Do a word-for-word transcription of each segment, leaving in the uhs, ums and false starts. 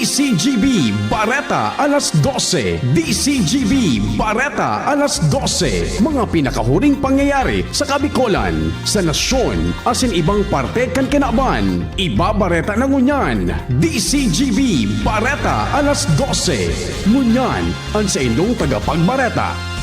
C G B Bareta alas dose. D C G B Bareta alas dose. Mga pinakahuring pangyayari sa Kabikolan, sa nasyon, asin ibang parte kan kinaban. Ibabareta na ngunyan. D C G B Bareta alas dose. Ngunyan, an saindong tagapagbareta.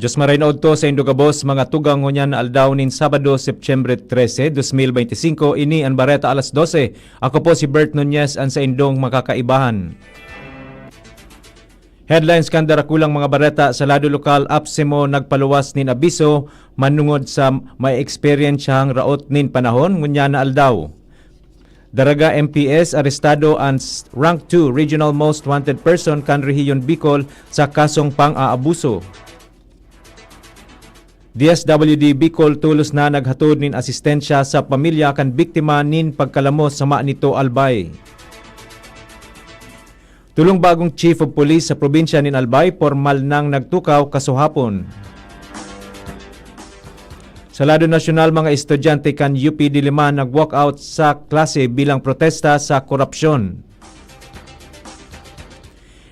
Dios maray na udto saindo gabos, mga tugang, ngunyan na aldaw nin Sabado, Setyembre trese, dos mil beinti singko, ini an Bareta alas dose. Ako po si Bert Nunez, an saindong makakaibahan. Headlines kan darakulang mga bareta sa lado lokal: APSEMO nagpaluwas nin abiso manungod sa maeeksperiyensyahang raot nin panahon ngunyan na aldaw. Daraga M P S, arestado an s-, rank two regional most wanted person kan Rehiyon Bicol sa kasong pang-aabuso. D S W D Bicol tolos na naghatod nin asistensya sa pamilya kan biktima nin pagkalamos sa Manito, Albay. Tolong bagong Chief of Police sa probinsya nin Albay pormal nang nagtukaw kasuhapon. Sa lado nasyonal, mga estudyante kan U P Diliman nag-walkout sa klase bilang protesta sa korapsyon.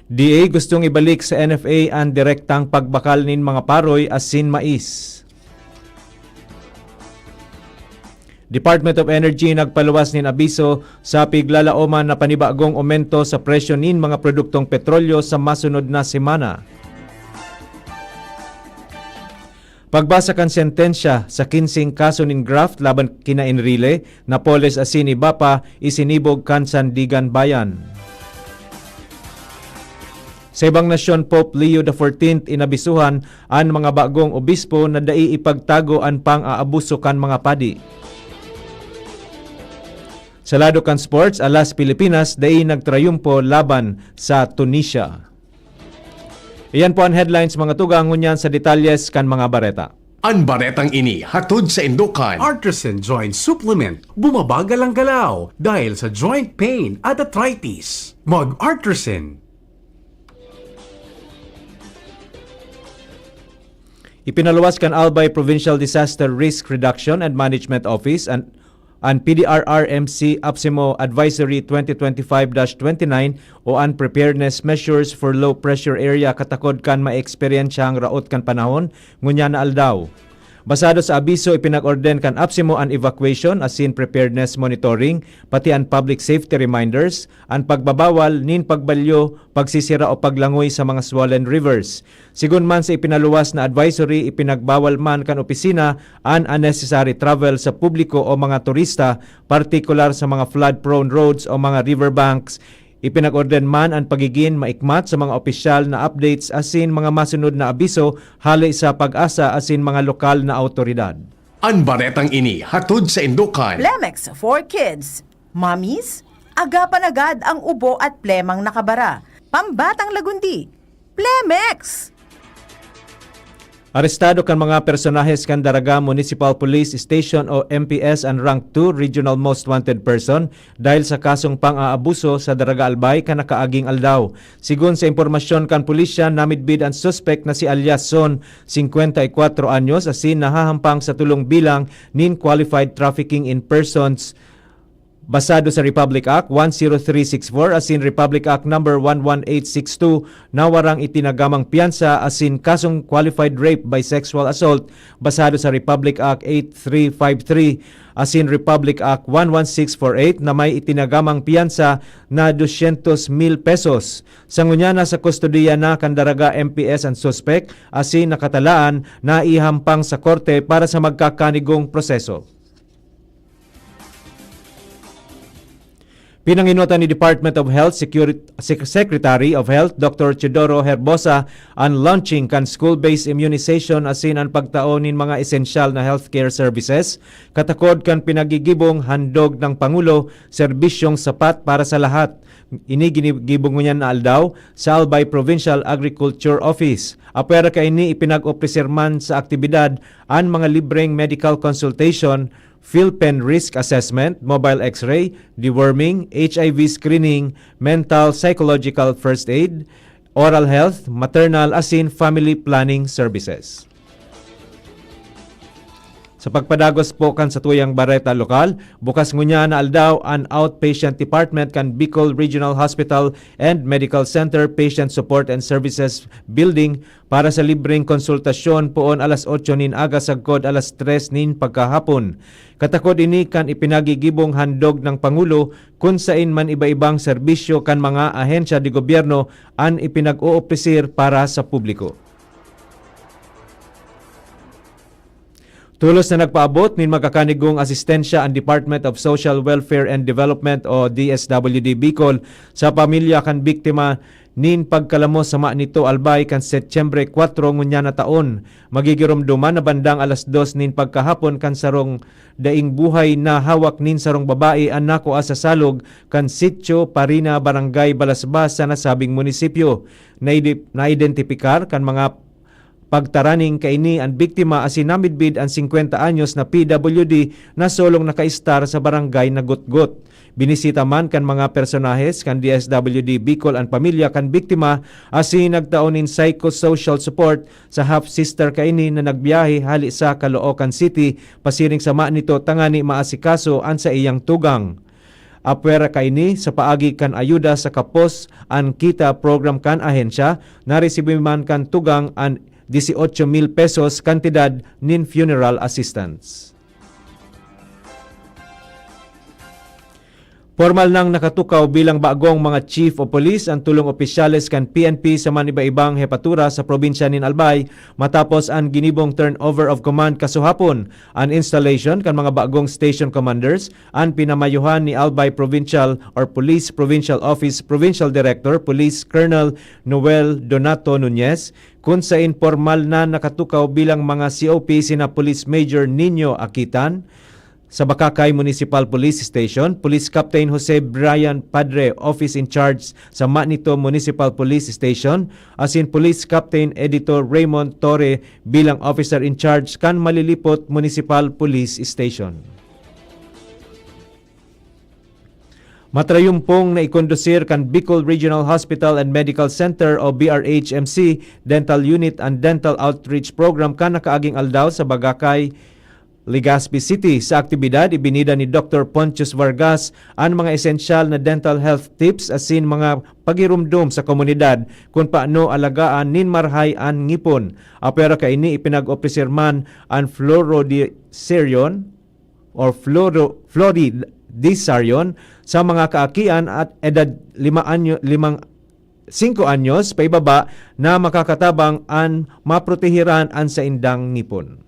D A gustong ibalik sa N F A an direktang pagbakal nin mga paroy asin mais. Department of Energy nagpaluwas nin abiso sa piglalaoman na panibagong omento sa presyo nin mga produktong petrolyo sa masunod na semana. Pagbasa kan sentensya sa kinseng kaso nin graft laban kina Enrile, Napoles asin iba pa, isinibog kan Sandiganbayan. Sa ibang nasyon, Pope Leo the fourteenth inabisuhan an mga bagong obispo na dai ipagtago an pang-aabuso kan mga padi. Sa lado kan sports, Alas Pilipinas dai nagtrayumpo laban sa Tunisia. Iyan po an headlines, mga tugang, ngunyan sa detalyes kan mga bareta. An baretang ini hatod saindo kan Artisan Joint Supplement. Bumabagal ang galaw dahil sa joint pain at arthritis. Mag-Artisan. Ipinaluwas kan Albay Provincial Disaster Risk Reduction and Management Office an, an P D R R M C APSEMO Advisory twenty twenty-five dash twenty-nine o an Preparedness Measures for Low Pressure Area katakod kan maeeksperiyensyahang raot kan panahon ngunyan na aldaw. Basado sa abiso, ipinag-orden kan APSEMO an evacuation asin preparedness monitoring, pati an public safety reminders, an pagbabawal nin pagbalyo, pagsisira o paglangoy sa mga swollen rivers. Sigon man sa ipinaluwas na advisory, ipinagbawal man kan opisina an unnecessary travel sa publiko o mga turista, partikular sa mga flood-prone roads o mga riverbanks. Ipinag-orden man an pagigin maikmat sa mga opisyal na updates asin mga masunod na abiso hale sa PAGASA asin mga lokal na awtoridad. An baretang ini hatod saindo kan Plemex for Kids. Mommies, agapan agad ang ubo at plemang nakabara. Pambatang lagundi, Plemex! Arestado kan mga personahes kan Daraga Municipal Police Station o M P S an rank two regional most wanted person dahil sa kasong pang-aabuso sa Daraga Albay kan nakaaging aldaw. Sigon sa impormasyon kan pulisya, namidbid an suspek na si alias Son, singkwenta y kwatro anyos, asin nahahampang sa tolong bilang nin qualified trafficking in persons basado sa Republic Act one zero three six four asin Republic Act Number one one eight six two na warang itinagamang piyansa asin kasong qualified rape by sexual assault basado sa Republic Act eight three five three asin Republic Act one one six four eight na may itinagamang piyansa na dosyentos mil pesos. Sa ngunyan, nasa kustodiya na kan Daraga M P S an suspek asin nakatalaan na ihampang sa korte para sa magkakanigong proseso. Pinangenotan ni Department of Health Security, Sec-, Secretary of Health Doctor Teodoro Herbosa an launching kan school-based immunization asin an pagtao nin mga esensyal na healthcare services, katakod kan pinagigibong handog ng Pangulo, serbisyong sapat para sa lahat. Ini ginigibo ngunyan na aldaw sa Albay Provincial Agriculture Office. Apwera kaini, ipinag-opreser man sa aktibidad an mga libreng medical consultation, field pen risk assessment, mobile X-ray, deworming, H I V screening, mental psychological first aid, oral health, maternal asin family planning services. Sa pagpadagos po kan satuyang bareta lokal, bukas ngunyan na aldaw an Outpatient Department kan Bicol Regional Hospital and Medical Center Patient Support and Services Building para sa libreng konsultasyon poon alas otso nin aga sagkod alas tres nin pagkahapon. Katakod ini kan ipinagigibong handog ng Pangulo kun sain man iba-ibang serbisyo kan mga ahensya de gobyerno an ipinag-oopisir para sa publiko. Tolos na nagpaabot nin magkakanigong asistensya an Department of Social Welfare and Development o D S W D Bicol sa pamilya kan biktima nin pagkalamos sa Manito, Albay kan Setyembre kwatro ngunyan na taon. Magigiromdoman na bandang alas dos nin pagkahapon kan sarong daing buhay na hawak nin sarong babae an nakua sa salog kan Sitio Parina, Barangay Balasbas sa nasabing munisipyo. Naidi-, naidentipikar kan mga pagtaraning kaini an biktima asin namidbid an singkwenta anyos na P W D na solong nakaistar sa barangay na Gutgot. Binisita man kan mga personahes kan D S W D Bicol an pamilya kan biktima asin nagtao nin psychosocial support sa half-sister kaini na nagbiyahe hali sa Caloocan City pasiring sa Manito tangani maasikaso an saiyang tugang. Apwera kaini, sa paagi kan ayuda sa kapos an kita program kan ahensya, naresibi man kan tugang an dieciocho mil pesos kantidad nin funeral assistance. Pormal nang nakatukaw bilang bagong mga chief o pulis ang tulong opisyales kan P N P sa maniba-ibang hepatura sa probinsya nin Albay matapos an ginibong turnover of command kasuhapon. An installation kan mga bagong station commanders an pinamayuhan ni Albay Provincial or Police Provincial Office Provincial Director Police Colonel Noel Donato Nunez, kun sain pormal na nakatukaw bilang mga C O P sina Police Major Nino Akitan sa Bacacay Municipal Police Station, Police Captain Jose Brian Padre, Office in Charge sa Manito Municipal Police Station, asin Police Captain Editor Raymond Torre bilang Officer in Charge kan Malilipot Municipal Police Station. Matrayumpong na ikondusir kan Bicol Regional Hospital and Medical Center o B R H M C Dental Unit an Dental Outreach Program kan nakaaging aldaw sa Bagacay, Legazpi City. Sa aktibidad, ibinida ni Doktor Pontius Vargas an mga esensyal na dental health tips asin mga pagirumdom sa komunidad kun paano alagaan nin marahay an ngipon. Apwera kaini, ipinag-opisir man an fluoridisarion or fluoro-, fluoridisarion sa mga kaakian at edad lima anyo-, limang, singko anyos paibaba na makakatabang an maprotehiran an saindang ngipon.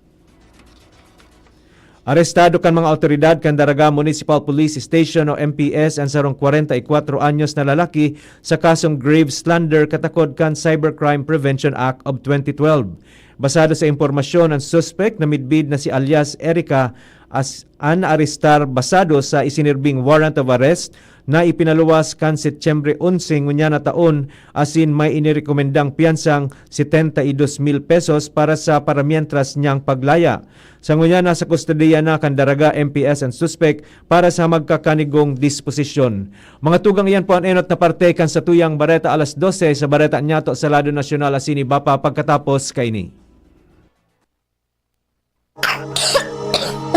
Arestado kan mga awtoridad kan Daraga Municipal Police Station o M P S an sarong kwarenta y kwatro anyos na lalaki sa kasong grave slander katakod kan Cybercrime Prevention Act of twenty twelve. Basado sa impormasyon, an suspek na midbid na si alias Erica as an naarestar basado sa isinirbing warrant of arrest na ipinaluwas kan Setyembre onse ngunyan na taon asin may inirekomendang piyansang setenta y dos mil pesos para sa paramientras niyang paglaya. Sa ngunyan, nasa kustodiya na kan Daraga M P S an suspek para sa magkakanigong disposisyon. Mga tugang, iyan po an enot na parte kan satuyang bareta alas dose sa bareta nyato sa lado nasyonal asin iba pa pagkatapos kaini.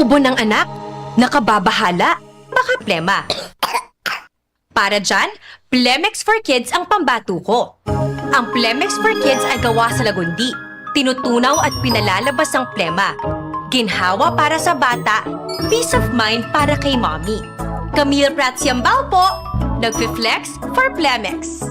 Ubo ng anak? Nakababahala? Baka plema. Para dyan, Plemex for Kids ang pambato ko. Ang Plemex for Kids ay gawa sa lagundi. Tinutunaw at pinalalabas ang plema. Ginhawa para sa bata, peace of mind para kay mommy. Camille Prats Yambao po, nagfi-flex for Plemex.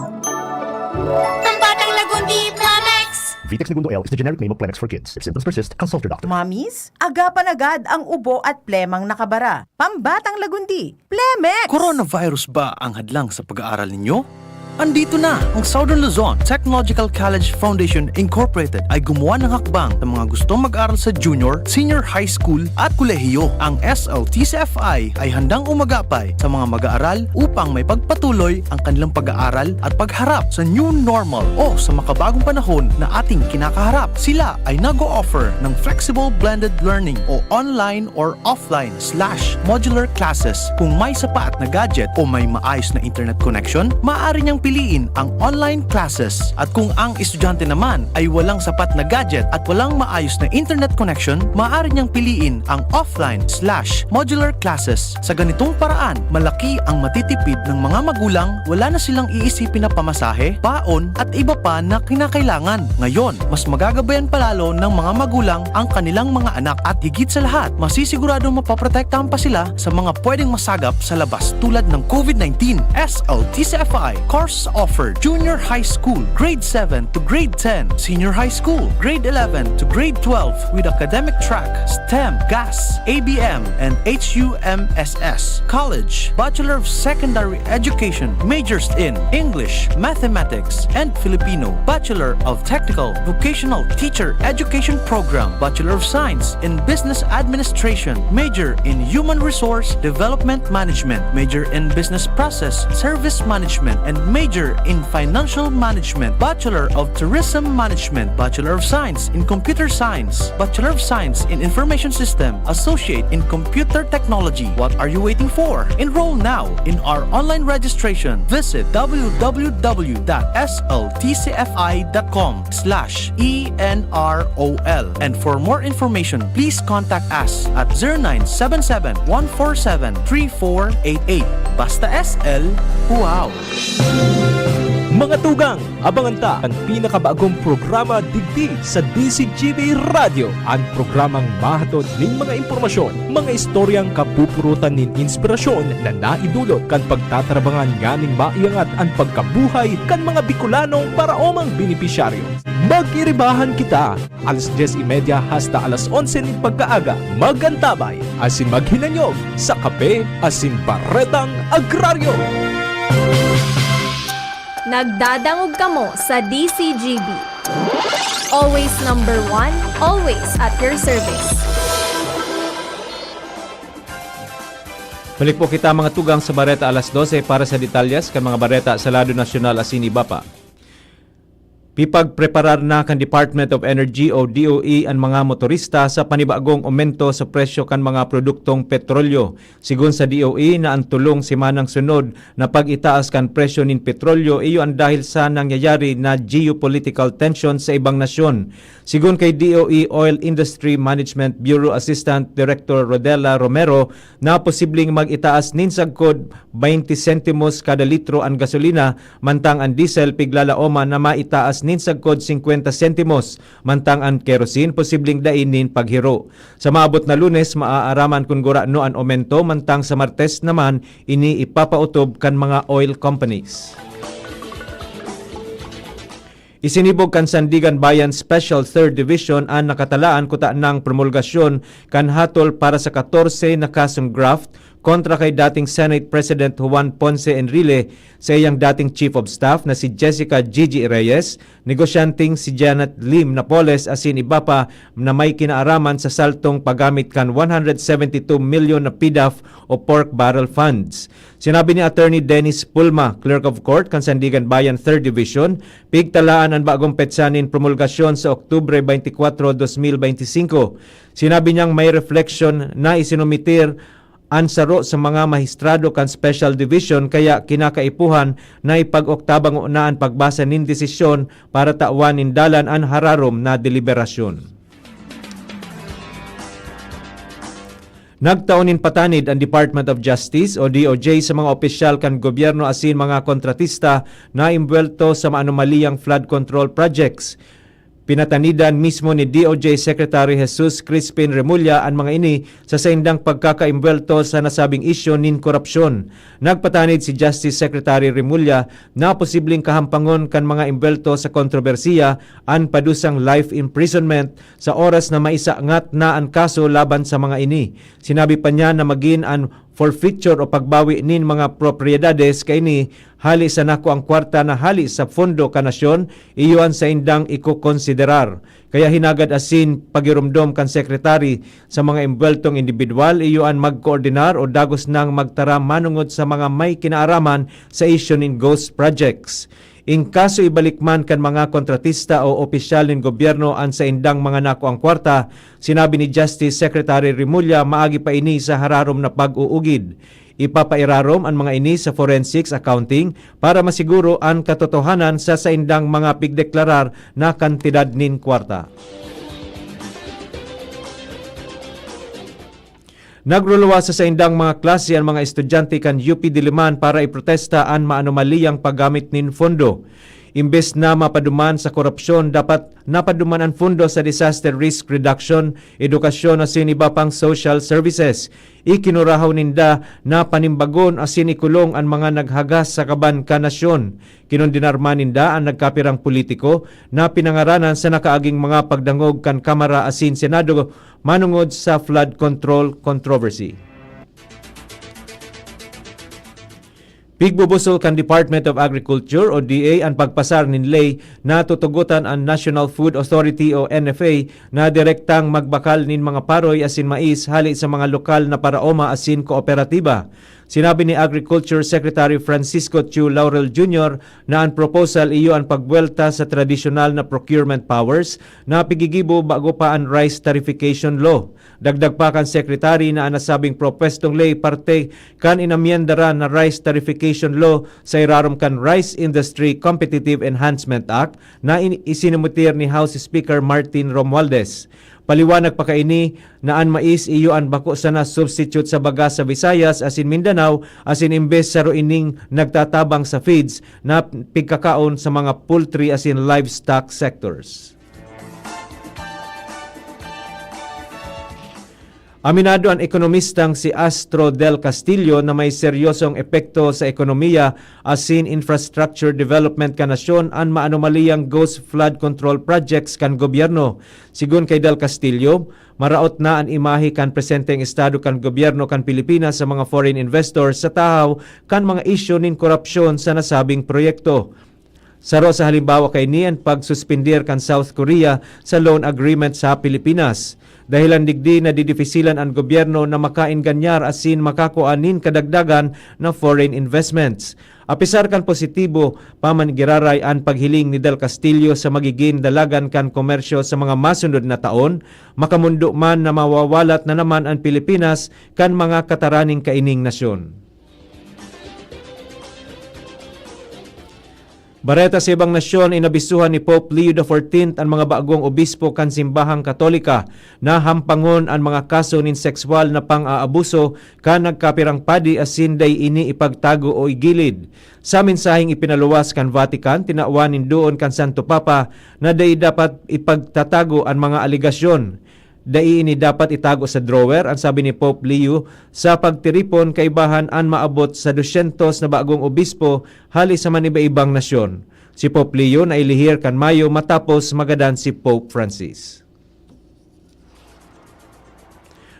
Pambatang Lagundi, Plemex! Vitex Negundo L is the generic name of Plemex for kids. If symptoms persist, consult your doctor. Mommies, agapan agad ang ubo at plemang nakabara. Pambatang Lagundi, Plemex! Coronavirus ba ang hadlang sa pag-aaral ninyo? Andito na! Ang Southern Luzon Technological College Foundation Incorporated ay gumawa ng hakbang sa mga gustong mag-aral sa junior, senior high school at kolehiyo. Ang S L T C F I ay handang umagapay sa mga mag-aaral upang maipagpatuloy ang kanilang pag-aaral at pagharap sa new normal o sa makabagong panahon na ating kinakaharap. Sila ay nag-o-offer ng flexible blended learning o online or offline slash modular classes. Kung may sapat na gadget o may maayos na internet connection, maaari niyang piliin ang online classes. At kung ang estudyante naman ay walang sapat na gadget at walang maayos na internet connection, maaari niyang piliin ang offline slash modular classes. Sa ganitong paraan, malaki ang matitipid ng mga magulang, wala na silang iisipin na pamasahe, baon, at iba pa na kinakailangan. Ngayon, mas magagabayan pa lalo ng mga magulang ang kanilang mga anak at higit sa lahat, masisiguradong mapoprotektahan pa sila sa mga pwedeng masagap sa labas tulad ng COVID nineteen. S L T C F I course offer Junior High School, Grade seven to Grade ten, Senior High School, Grade eleven to Grade twelve with academic track STEM, GAS, A B M, and H U M S S. College, Bachelor of Secondary Education, majors in English, Mathematics, and Filipino, Bachelor of Technical Vocational Teacher Education Program, Bachelor of Science in Business Administration, major in Human Resource Development Management, major in Business Process Service Management, and major in Financial Management, Bachelor of Tourism Management, Bachelor of Science in Computer Science, Bachelor of Science in Information System, Associate in Computer Technology. What are you waiting for? Enroll now in our online registration. Visit w w w dot s l t c f i dot com slash e n r o l. And for more information, please contact us at zero nine seven seven, one four seven, three four eight eight. Basta S L, wow! Mga tugang, abangan ta an pinakabagong programa digdi sa D C G B Radyo, an programang mahatod nin mga impormasyon, mga istoryang kapupurutan nin inspirasyon na naidulot kan pagtatarabangan nganing maiangat an pagkabuhay kan mga Bicolanong paraomang benepisyaryo. Mag-iribahan kita alas dyes y media hasta alas onse nin pagkaaga. Mag-antabay asin maghinanyog sa Kape asin Baretang Agraryo. Nagdadangog kamo sa D C G B. Always number one, always at your service. Balik po kita, mga tugang, sa bareta alas dose para sa detalyes kan mga bareta sa lado nasyonal asin iba pa. Pipagpreparar na kan Department of Energy o D O E an mga motorista sa panibagong omento sa presyo kan mga produktong petrolyo. Sigon sa D O E na an tolong semanang sunod na pag-itaas kan presyo nin petrolyo iyo an dahil sa nangyayari na geopolitical tension sa ibang nasyon. Sigon kay D O E Oil Industry Management Bureau Assistant Director Rodela Romero na posibleng mag-itaas nin sagkod baynte sentimos kada litro an gasolina, mantang an diesel piglalaoman na maitaas nin sagkod singkwenta sentimos, mantang an kerosene posibleng dai nin paghiro. Sa maabot na Lunes, maaaraman kun gurano an omento, mantang sa Martes naman, ini ipapautob kan mga oil companies. Isinibog kan Sandiganbayan Special Third Division an nakatalaan kuta nang promulgasyon kan hatol para sa katorse na kasong graft kontra kay dating Senate President Juan Ponce Enrile, saiyang dating Chief of Staff na si Jessica Gigi Reyes, negosyanteng si Janet Lim Napoles asin iba pa na may kinaaraman sa saltong paggamit kan one hundred seventy two milyon na PDAF o pork barrel funds. Sinabi ni Attorney Dennis Pulma, Clerk of Court kan Sandiganbayan Third Division, pigtalaan an bagong petsa nin promulgasyon sa Oktubre twenty-four, twenty twenty-five. Sinabi niyang may reflection na isinumitir an saro sa mga mahistrado kan Special Division, kaya kinakaipuhan na ipag-Oktaba ngona an pagbasa nin desisyon para tawan nin dalan an hararom na deliberasyon. Nagtao nin patanid an Department of Justice o D O J sa mga opisyal kan gobyerno asin mga kontratista na imbuwelto sa maanomaliyang flood control projects. Pinatanidan mismo ni D O J Secretary Jesus Crispin Remulla an mga ini sa saindang pagkakaimbwelto sa nasabing isyu nin korupsyon. Nagpatanid si Justice Secretary Remulla na posibleng kahampangon kan mga imbwelto sa kontrobersiya an padusang life imprisonment sa oras na maisangat na an kaso laban sa mga ini. Sinabi pa niya na magin an forfeiture o pagbawi nin mga propiedades kaini hali sa nakuang kwarta na hali sa pondo kan nasyon, iyo an saindang ikokonsiderar. Kaya hinagad asin pagiromdom kan sekretary sa mga imbweltong indibidwal, iyo an magkoordinar o dagos nang magtaram manongod sa mga may kinaaraman sa isyu nin ghost projects. In kaso ibalik man kan mga kontratista o opisyal nin gobyerno an saindang mga nakuang kwarta, sinabi ni Justice Secretary Remulla, maagi pa ini sa hararom na pag-uugid. Ipapairarom an mga ini sa forensics accounting para masiguro an katotohanan sa saindang mga pigdeklarar na kantidad nin kwarta. Nagruluwas sa saindang mga klase an mga estudyante kan U P Diliman para iprotesta an maanomaliyang paggamit nin pondo. Imbes na mapaduman sa korupsyon, dapat napaduman an pondo sa disaster risk reduction, edukasyon asin iba pang social services. Ikinurahaw ninda na panimbagon asin ikulong an mga naghagas sa kaban kan nasyon. Kinondenar man ninda an nagkapirang politiko na pinangaranan sa nakaaging mga pagdangog kan Kamara asin Senado manongod sa flood control controversy. Pigbubusol kan Department of Agriculture o D A an pagpasar nin ley na tutugotan an National Food Authority o N F A na direktang magbakal nin mga paroy asin mais hale sa mga lokal na paraoma asin kooperatiba. Sinabi ni Agriculture Secretary Francisco Chu Laurel Junior na an proposal iyo an pagbuwelta sa tradisyonal na procurement powers na pigigibo bago pa an Rice Tarification Law. Dagdag pa kan Secretary na an nasabing propwestong ley parte kan inamyendaran na Rice Tarification Law sa irarom kan Rice Industry Competitive Enhancement Act na in-, isinimutir ni House Speaker Martin Romualdez. Paliwanag pa kaini na an mais iyo an bako sana substitute sa baga sa Visayas asin Mindanao, asin imbes saro ining nagtatabang sa feeds na pigkakaon sa mga poultry asin livestock sectors. Aminado an ekonomistang si Astro Del Castillo na may seryosong epekto sa ekonomiya asin infrastructure development kan nasyon an maanomaliyang ghost flood control projects kan gobyerno. Sigon kay Del Castillo, maraot na an imahe kan presenteng estado kan gobyerno kan Pilipinas sa mga foreign investors sa tahaw kan mga isyu nin korupsyon sa nasabing proyekto. Saro sa halimbawa kaini an pagsuspender kan South Korea sa loan agreement sa Pilipinas. Dahelan digdi, nadidifisilan an gobyerno na makaenganyar asin makakua nin kadagdagan na foreign investments. Apisar kan positibo pa man giraray an paghiling ni Del Castillo sa magigin dalagan kan komersyo sa mga masunod na taon, makamondo man na mawawalat na naman an Pilipinas kan mga kataraning kaining nasyon. Bareta sa ibang nasyon, inabisuhan ni Pope Leo the fourteenth an mga bagong obispo kan simbahang Katolika na hampangon an mga kaso nin sexual na pang-aabuso kan nagkapirang padi asin dai ini ipagtago o igilid. Sa mensaheng ipinaluwas kan Vatican, tinawan nin doon kan Santo Papa na dai dapat ipagtatago an mga alegasyon. Dai ini dapat itago sa drawer, an sabi ni Pope Leo, sa pagtiripon kaibahan an maabot sa dusyentos na bagong obispo hale sa maniba-ibang nasyon. Si Pope Leo nailihir kan Mayo matapos magadan si Pope Francis.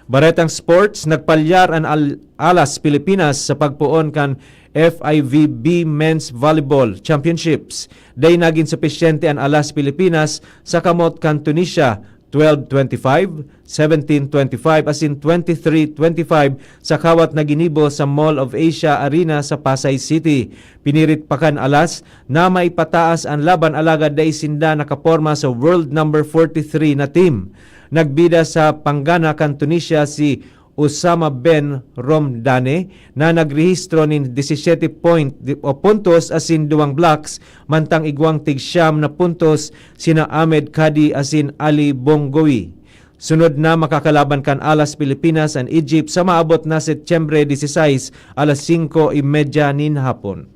Baretang sports, nagpalyar an Al-, Alas Pilipinas sa pagpoon kan F I V B Men's Volleyball Championships. Dai nagin supisyente an Alas Pilipinas sa kamot kan Tunisia, twelve twenty-five, seventeen twenty-five asin twenty-three twenty-five sa kawat na ginibo sa Mall of Asia Arena sa Pasay City. Pinirit pa kan Alas na maipataas an laban, alagad dai sinda nakaporma sa world number forty-three na team. Nagbida sa panggana kan Tunisia si Osama Ben Romdane na nagrehistro nin disisete point o puntos asin duwang blocks, mantang igwang tig-siyam na puntos sina Ahmed Kadi asin Ali Bongoui. Sunod na makakalaban kan Alas Pilipinas an Egypt sa maabot na Setyembre diseseis, alas singko y media nin hapon.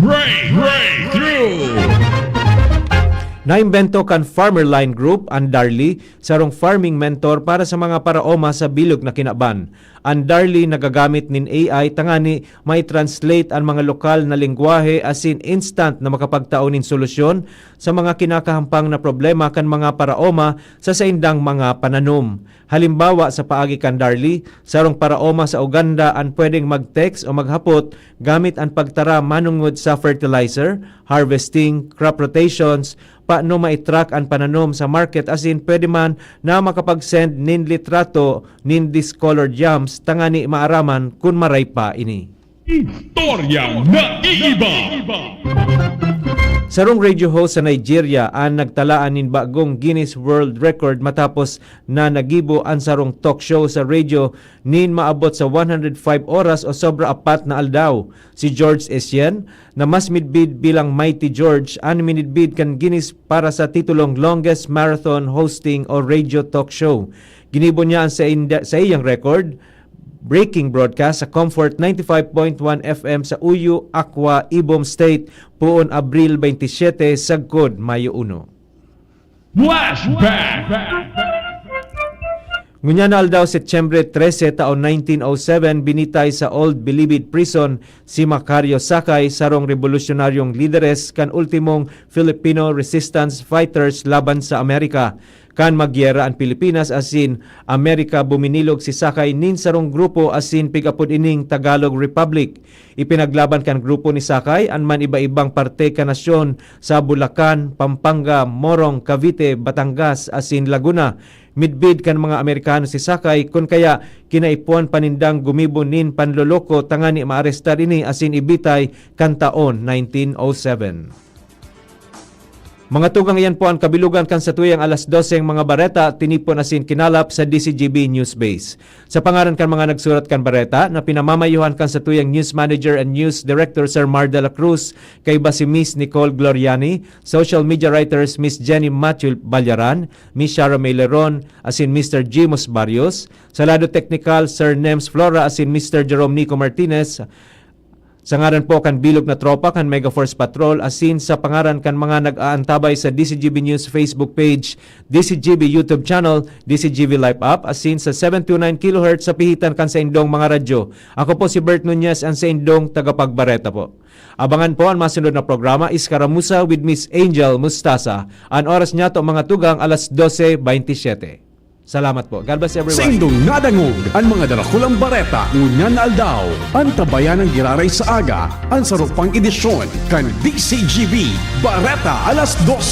Break, breakthrough! Naimbento kan Farmer Line Group an Darly, sarong farming mentor para sa mga paraoma sa bilog na kinaban. An Darly nagagamit nin A I tangani mai-translate an mga lokal na lengwahe asin instant na makapagtao nin solusyon sa mga kinakahampang na problema kan mga paraoma sa saindang mga pananom. Halimbawa, sa paagi kan Darly, sarong paraoma sa Uganda an pwedeng mag-text o maghapot gamit an pagtara manongod sa fertilizer, harvesting, crop rotations, paano mai-track an pananom sa market asin pwede man na makapag-send nin litrato nin discolored yams tangani maaraman kun maray pa ini. Istoryang naiiba. Sarong radio host sa Nigeria an nagtalaan nin bagong Guinness World Record matapos na nagibo an sarong talk show sa radio nin maabot sa one hundred five oras o sobra apat na aldaw. Si George Essien, na mas midbid bilang Mighty George, an minidbid kan Guinness para sa titulong Longest Marathon Hosting o Radio Talk Show. Ginibo niya an sa, sa iyang record, breaking broadcast sa Comfort ninety-five point one F M sa Uyo, Akwa, Ibom State, poon Abril twenty-seven, sagkod Mayo uno. Flashback! Ngunyan na aldaw, Setyembre trese, taon nineteen oh seven, binitay sa Old Bilibid Prison si Macario Sakay, sarong rebolusyonaryo lideres kan ultimong Filipino resistance fighters laban sa Amerika. Kan magyera an Pilipinas asin Amerika, buminilog si Sakay nin sarong grupo asin pig-apod ining Tagalog Republic. Ipinaglaban kan grupo ni Sakay an man iba-ibang parte kan nasyon sa Bulacan, Pampanga, Morong, Cavite, Batangas asin Laguna. Midbid kan mga Amerikano si Sakay, kun kaya kinaipuhan pa nindang gumibo nin panloloko tangani maarestar ini asin ibitay kan taon nineteen oh seven. Mga tugang, iyan po an kabilugan kan satuyang alas doseng mga bareta, tinipon asin kinalap sa D C G B News Base. Sa pangaran kan mga nagsurat kan bareta, na pinamamayohan kan satuyang news manager and news director, Sir Mar de la Cruz, kaiba si Miss Nicole Gloriani, social media writers, Miss Jenny Matthew Ballaran, Miss Shara May Leron, asin Mister Jimos Barrios, sa lado teknikal, Sir Nems Flora asin Mister Jerome Nico Martinez, sa ngaran po kan bilog na tropa kan Mega Force Patrol asin sa pangaran kan mga nag-aantabay sa D C G B News Facebook page, D C G B YouTube channel, D C G B Live app, asin sa seven two nine kilohertz sa pihitan kan saindong mga radyo. Ako po si Bert Nunez, an saindong tagapagbareta po. Abangan po an masunod na programa, Iskaramuza with Miss Angel Mustasa. An oras niya to, mga tugang, alas dose bentisiete. Salamat po. God bless everyone. Saindong nadangog an mga darakulang bareta ngunyan na aldaw. Antabayan an giraray sa aga, an saro pang edisyon kan D C G B Bareta alas dose.